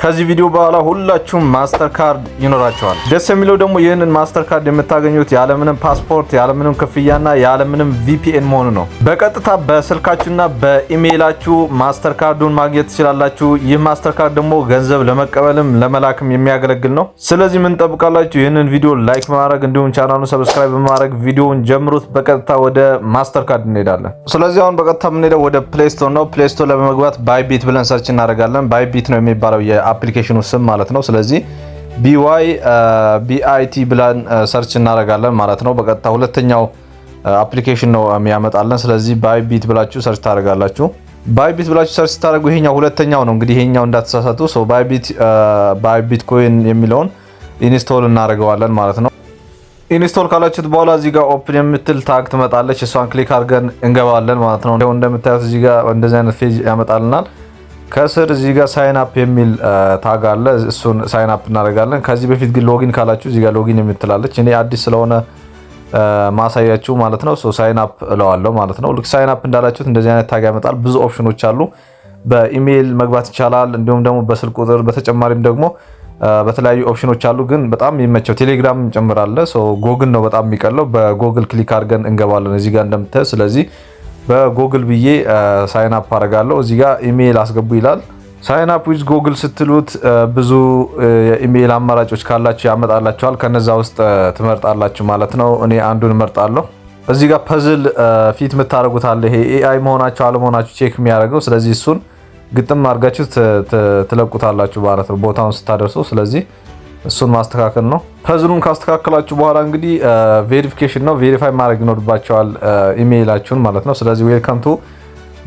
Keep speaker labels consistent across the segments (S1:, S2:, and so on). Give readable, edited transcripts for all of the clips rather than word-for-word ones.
S1: ከዚህ ቪዲዮ በኋላ ሁላችሁም ማስተር ካርድ ይኖራችኋል። ደስ የሚለው ደግሞ ይህንን ማስተር ካርድ የምታገኙት ያለምንም ፓስፖርት፣ ያለምንም ክፍያና ያለምንም VPN መሆኑ ነው። በቀጥታ በስልካችሁና በኢሜይላችሁ ማስተር ካርዱን ማግኘት ትችላላችሁ። ይህ ማስተር ካርድ ደግሞ ገንዘብ ለመቀበልም ለመላክም የሚያገለግል ነው። ስለዚህ ምን ትጠብቃላችሁ? ይህንን ቪዲዮ like በማድረግ እንዲሁም ቻናሉን subscribe በማድረግ ቪዲዮውን ጀምሩት። በቀጥታ ወደ ማስተር ካርድ እንሄዳለን። ስለዚህ አሁን በቀጥታ የምንሄደው ወደ Play Store ነው። Play Store ለመግባት Bybit ብለን search እናደርጋለን። Bybit ነው የሚባለው የ application ኑ ስም ማለት ነው። ስለዚህ BYBIT ብለን search እናደርጋለን ማለት ነው። በቀጥታ ሁለተኛው application ነው የሚያመጣልን። ስለዚህ Bybit ብላችሁ search ታደርጋላችሁ። Bybit ብላችሁ search ስታደርጉ ይሄኛው ሁለተኛው ነው። እንግዲህ ይሄኛው እንዳትሳሳቱ። So Bybit Bybit coin የሚለውን install እናደርገዋለን ማለት ነው። Install ካላችሁት በኋላ እዚህ ጋር open የምትል tag ትመጣለች። እሷን click አድርገን እንገባለን ማለት ነው። እንደምታዩት እዚህ ጋር እንደዚህ አይነት page ያመጣልናል። ከስር እዚህ ጋር sign up የሚል tag አለ። እሱን sign up እናደርጋለን። ከዚህ በፊት ግን login ካላችሁ እዚህ ጋር login የምትል አለች። እኔ አዲስ ስለሆነ ማሳያችሁ ማለት ነው። So sign up እለዋለሁ ማለት ነው። ልክ sign up እንዳላችሁት እንደዚህ አይነት tag ያመጣል። ብዙ ኦፕሽኖች አሉ። በኢሜይል መግባት ይቻላል፣ እንዲሁም ደግሞ በስልክ ቁጥር፣ በተጨማሪም ደግሞ በተለያዩ ኦፕሽኖች አሉ። ግን በጣም የሚመቸው ቴሌግራም ጭምር አለ። So Google ነው በጣም የሚቀለው። በ Google click አድርገን እንገባለን እዚህ ጋር እንደምታዩ። ስለዚህ በጎግል ብዬ sign up አደርጋለሁ። እዚህ ጋር ኢሜይል አስገቡ ይላል። Sign up with Google ስትሉት ብዙ የኢሜይል አማራጮች ካላችሁ ያመጣላችኋል። ከነዛ ውስጥ ትመርጣላችሁ ማለት ነው። እኔ አንዱን እመርጣለሁ። እዚህ ጋር puzzle fit የምታደርጉት አለ። ይሄ AI መሆናችሁ አለመሆናችሁ check የሚያደርገው። ስለዚህ እሱን ግጥም አድርጋችሁ ትለቁታላችሁ ማለት ነው ቦታውን ስታደርሱ። ስለዚህ እሱን ማስተካከል ነው። Puzzle ኡን ካስተካከላችሁ በኋላ እንግዲህ verification ነው። Verify ማድረግ ይኖርባችኋል ኢሜይላችሁን ማለት ነው። ስለዚህ "Welcome to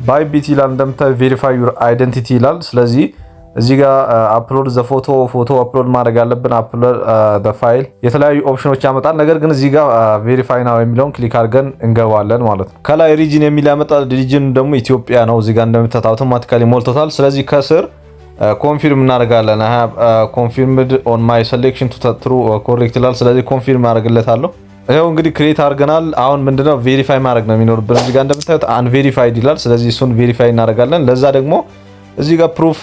S1: Bybit" ይላል፣ እንደምታዩ "Verify your identity" ይላል። ስለዚህ እዚህ ጋር upload the photo፣ ፎቶ upload ማድረግ አለብን። Upload the file፣ የተለያዩ ኦፕሽኖች ያመጣል። ነገር ግን እዚህ ጋር "Verify now" የሚለውን click አድርገን እንገባለን ማለት ነው። ከላይ region የሚል ያመጣል። Region ደግሞ ኢትዮጵያ ነው። እዚህ ጋር እንደምታዩት automatically ሞልቶታል። ስለዚህ ከስር confirm እናደርጋለን። "Confirmed on my selection to true correct" ይላል። ስለዚህ confirm አደርግለታለሁ። ይኸው እንግዲህ create አድርገናል። አሁን ምንድነው verify ማድረግ ነው የሚኖርብን። እዚህ ጋር እንደምታዩት "Unverified" ይላል። ስለዚህ እሱን verify እናደርጋለን። ለዛ ደግሞ እዚህ ጋር "Proof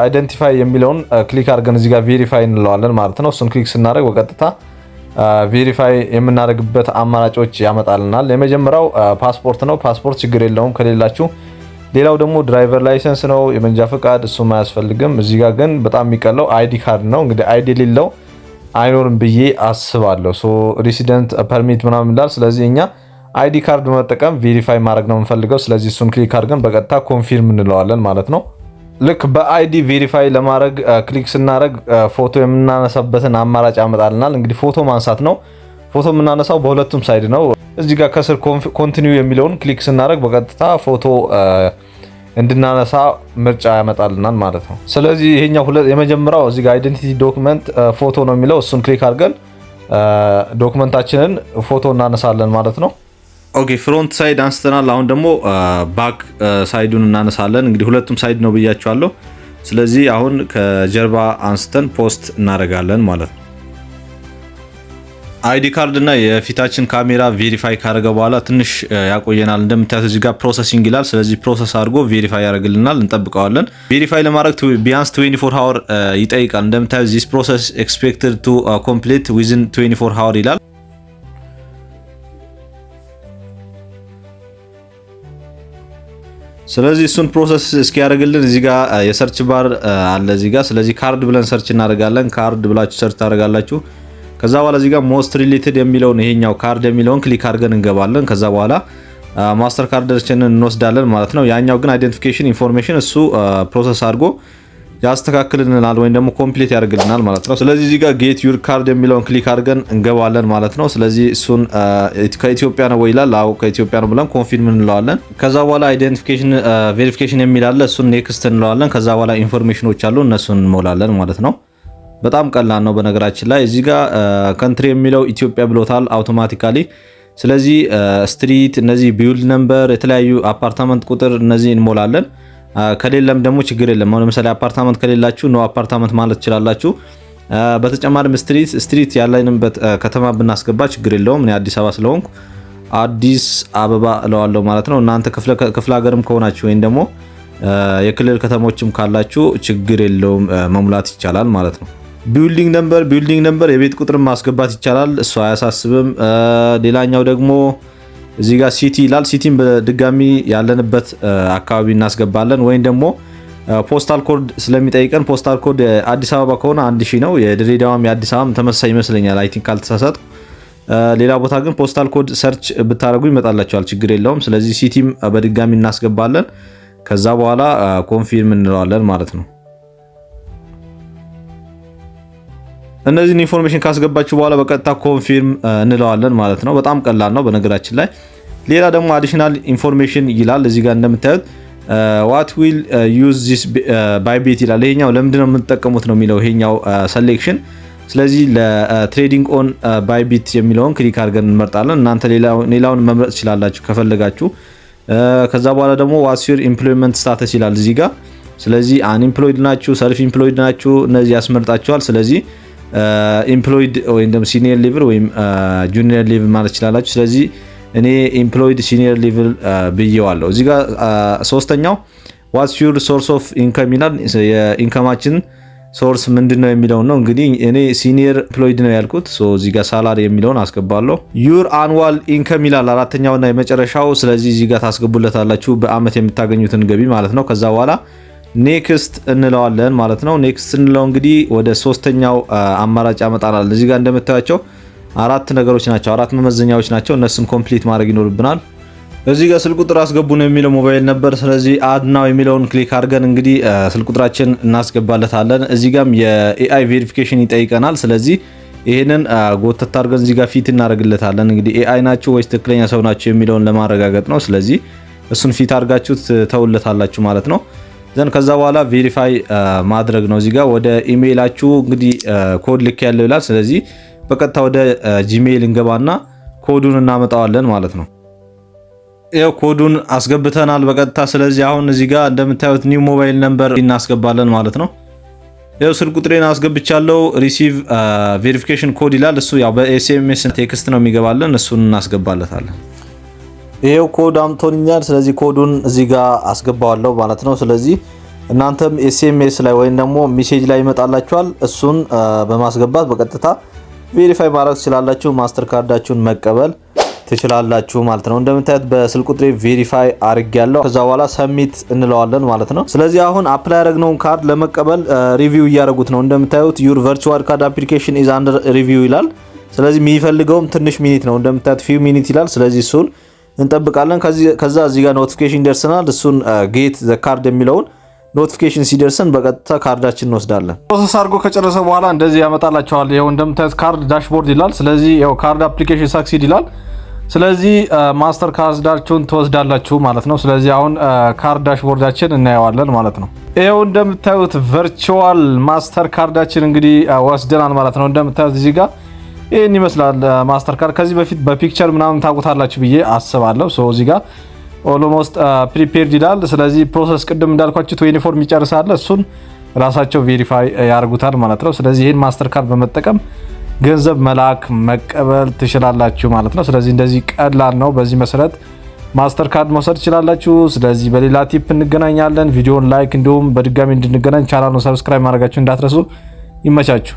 S1: identify" የሚለውን click አድርገን እዚህ ጋር verify እንለዋለን ማለት ነው። እሱን click ስናደርግ በቀጥታ verify የምናደርግበት አማራጮች ያመጣልናል። የመጀመሪያው ፓስፖርት ነው። ፓስፖርት ችግር የለውም ከሌላችሁ። ሌላው ደግሞ driver license ነው፣ የመንጃ ፈቃድ፣ እሱም አያስፈልግም። እዚህ ጋር ግን በጣም የሚቀለው ID card ነው። እንግዲህ ID የሌለው አይኖርም ብዬ አስባለሁ። So resident permit ምናምን ይላል። ስለዚህ እኛ ID card በመጠቀም verify ማድረግ ነው የምንፈልገው። ስለዚህ እሱን click አድርገን በቀጥታ confirm እንለዋለን ማለት ነው። ልክ በ ID verify ለማድረግ click ስናደርግ ፎቶ የምናነሳበትን አማራጭ ያመጣልናል። እንግዲህ ፎቶ ማንሳት ነው። ፎቶ የምናነሳው በሁለቱም side ነው። እዚህ ጋር ከስር continue የሚለውን click ስናደርግ በቀጥታ ፎቶ እንድናነሳ ምርጫ ያመጣልናል ማለት ነው። ስለዚህ ይሄኛው የመጀመሪያው እዚህ ጋር identity document ፎቶ ነው የሚለው፣ እሱን click አድርገን document ኣችንን ፎቶ እናነሳለን ማለት ነው። Okay, front side አንስተናል። አሁን ደግሞ back side ኡን እናነሳለን። እንግዲህ ሁለቱም side ነው ብያችኋለሁ። ስለዚህ አሁን ከጀርባ አንስተን post እናደርጋለን ማለት ነው። ID card እና የፊታችን ካሜራ verify ካደረገ በኋላ ትንሽ ያቆየናል። እንደምታዩት እዚህ ጋር processing ይላል። ስለዚህ process አድርጎ verify ያደርግልናል። እንጠብቀዋለን። Verify ለማድረግ ቢያንስ 24 hour ይጠይቃል። እንደምታዩት "This process expected to complete within 24 hour" ይላል። ስለዚህ እሱን process እስኪያደርግልን እዚህ ጋር የ search bar አለ እዚህ ጋር። ስለዚህ ካርድ ብለን search እናደርጋለን። ካርድ ብላችሁ search ታደርጋላችሁ። ከዛ በኋላ እዚህ ጋር most related የሚለውን፣ ይሄኛው ካርድ የሚለውን click አድርገን እንገባለን። ከዛ በኋላ ማስተር ካርዳችንን እንወስዳለን ማለት ነው። ያኛው ግን identification information እሱ process አድርጎ ያስተካክልልናል ወይም ደግሞ complete ያደርግልናል ማለት ነው። ስለዚህ እዚህ ጋር "Get your card" የሚለውን click አድርገን እንገባለን ማለት ነው። ስለዚህ እሱን ከኢትዮጵያ ነው ወይ ይላል። አዎ ከኢትዮጵያ ነው ብለን confirm እንለዋለን። ከዛ በኋላ identification verification የሚል አለ። እሱን next እንለዋለን። ከዛ በኋላ information ኖች አሉ፣ እነሱን እንሞላለን ማለት ነው። በጣም ቀላል ነው። በነገራችን ላይ እዚህ ጋር country የሚለው ኢትዮጵያ ብሎታል automatically። ስለዚህ street፣ እነዚህ build number፣ የተለያዩ አፓርታመንት ቁጥር እነዚህ እንሞላለን። ከሌለም ደግሞ ችግር የለም። አሁን ለምሳሌ አፓርታመንት ከሌላችሁ no apartment ማለት ትችላላችሁ። በተጨማሪም street ያለንበት ከተማ ብናስገባ ችግር የለውም። እኔ አዲስ አበባ ስለሆንኩ አዲስ አበባ እለዋለሁ ማለት ነው። እናንተ ክፍለ ሀገርም ከሆናችሁ ወይም ደግሞ የክልል ከተሞችም ካላችሁ ችግር የለውም፣ መሙላት ይቻላል ማለት ነው። Building number የቤት ቁጥርን ማስገባት ይቻላል። እሱ አያሳስብም። ሌላኛው ደግሞ እዚህ ጋር city ይላል። City ን በድጋሚ ያለንበት አካባቢ እናስገባለን ወይም ደግሞ postal code ስለሚጠይቀን postal code አዲስ አበባ ከሆነ 1000 ነው። የድሬዳዋም የአዲስ አበባም ተመሳሳይ ይመስለኛል፣ I think ካልተሳሳትኩ። ሌላ ቦታ ግን postal code search ብታደርጉ ይመጣላችኋል፣ ችግር የለውም። ስለዚህ city ም በድጋሚ እናስገባለን። ከዛ በኋላ confirm እንለዋለን ማለት ነው። እነዚህን information ካስገባችሁ በኋላ በቀጥታ confirm እንለዋለን ማለት ነው። በጣም ቀላል ነው በነገራችን ላይ። ሌላ ደግሞ additional information ይላል እዚህ ጋር እንደምታዩት፣ "What will use this Bybit" ይላል። ይሄኛው ለምንድን ነው የምትጠቀሙት ነው የሚለው ይሄኛው selection። ስለዚህ ለ trading on Bybit የሚለውን click አድርገን እንመርጣለን። እናንተ ሌላውን መምረጥ ትችላላችሁ ከፈለጋችሁ። ከዛ በኋላ ደግሞ "What's your employment status" ይላል እዚህ ጋር። ስለዚህ unemployed ናችሁ፣ self employed ናችሁ፣ እነዚህ ያስመርጣችኋል። ስለዚህ employed ወይም ደግሞ senior level ወይም junior level ማለት ትችላላችሁ። ስለዚህ እኔ employed senior level ብዬዋለሁ። እዚህ ጋር ሶስተኛው "What's your source of income" ይላል። የ income ኣችን source ምንድን ነው የሚለውን ነው። እንግዲህ እኔ senior employed ነው ያልኩት። እዚህ ጋር salary የሚለውን አስገባለሁ። "Your annual income" ይላል አራተኛውና የመጨረሻው። ስለዚህ እዚህ ጋር ታስገቡለታላችሁ በአመት የምታገኙትን ገቢ ማለት ነው። ከዛ በኋላ next እንለዋለን ማለት ነው። Next እንለው እንግዲህ ወደ ሶስተኛው አማራጭ ያመጣናል። እዚህ ጋር እንደምታያቸው አራት ነገሮች ናቸው፣ አራት መመዘኛዎች ናቸው። እነሱን complete ማድረግ ይኖርብናል። እዚህ ጋር ስልክ ቁጥር አስገቡ ነው የሚለው፣ ሞባይል ነበር። ስለዚህ add now የሚለውን click አድርገን እንግዲህ ስልክ ቁጥራችን እናስገባለታለን። እዚህ ጋም የ AI verification ይጠይቀናል። ስለዚህ ይህንን ጎተት አድርገን እዚህ ጋር fit እናደርግለታለን። እንግዲህ AI ናችሁ ወይስ ትክክለኛ ሰው ናችሁ የሚለውን ለማረጋገጥ ነው። ስለዚህ እሱን fit አድርጋችሁ ትተውለታላችሁ ማለት ነው። Then ከዛ በኋላ verify ማድረግ ነው። እዚህ ጋር ወደ ኢሜይላችሁ እንግዲህ ኮድ ልኬያለሁ ይላል። ስለዚህ በቀጥታ ወደ Gmail እንገባና ኮዱን እናመጣዋለን ማለት ነው። ያው ኮዱን አስገብተናል በቀጥታ። ስለዚህ አሁን እዚህ ጋር እንደምታዩት new mobile number እናስገባለን ማለት ነው። ያው ስልክ ቁጥሬን አስገብቻለሁ። Receive verification code ይላል። እሱ ያው በ SMS text ነው የሚገባልን። እሱን እናስገባለታለን። ይሄው ኮድ አምጥቶልኛል። ስለዚህ ኮዱን እዚህ ጋር አስገባዋለሁ ማለት ነው። ስለዚህ እናንተም SMS ላይ ወይም ደግሞ message ላይ ይመጣላችኋል። እሱን በማስገባት በቀጥታ verify ማድረግ ትችላላችሁ። ማስተር ካርዳችሁን መቀበል ትችላላችሁ ማለት ነው። እንደምታዩት በስልክ ቁጥሬ verify አድርጌያለሁ። ከዛ በኋላ submit እንለዋለን ማለት ነው። ስለዚህ አሁን apply ያደረግነውን ካርድ ለመቀበል review እያደረጉት ነው። እንደምታዩት "Your virtual card application is under review" ይላል። ስለዚህ የሚፈልገውም ትንሽ minute ነው። እንደምታዩት few minute ይላል። ስለዚህ እሱን እንጠብቃለን። ከዛ እዚህ ጋር notification ይደርሰናል። እሱን get the card የሚለውን notification ሲደርሰን በቀጥታ ካርዳችን እንወስዳለን። Process አድርጎ ከጨረሰ በኋላ እንደዚህ ያመጣላችኋል። ይኸው እንደምታዩት card dashboard ይላል። ስለዚህ ያው card application succeed ይላል። ስለዚህ ማስተር ካርዳችሁን ትወስዳላችሁ ማለት ነው። ስለዚህ አሁን card dashboard ኣችን እናየዋለን ማለት ነው። ይኸው እንደምታዩት virtual ማስተር ካርዳችን እንግዲህ ወስደናል ማለት ነው። እንደምታዩት እዚህ ጋር ይህን ይመስላል ማስተር ካርድ። ከዚህ በፊት በ picture ምናምን ታውቁታላችሁ ብዬ አስባለሁ። So እዚህ ጋር almost prepared ይላል። ስለዚህ process ቅድም እንዳልኳችሁ 24 ይጨርሳል። እሱን ራሳቸው verify ያደርጉታል ማለት ነው። ስለዚህ ይህን ማስተር ካርድ በመጠቀም ገንዘብ መላክ መቀበል ትችላላችሁ ማለት ነው። ስለዚህ እንደዚህ ቀላል ነው። በዚህ መሰረት ማስተር ካርድ መውሰድ ትችላላችሁ። ስለዚህ በሌላ tip እንገናኛለን። ቪዲዮን like እንዲሁም በድጋሚ እንድንገናኝ ቻናሉን subscribe ማድረጋችሁ እንዳትረሱ። ይመቻችሁ።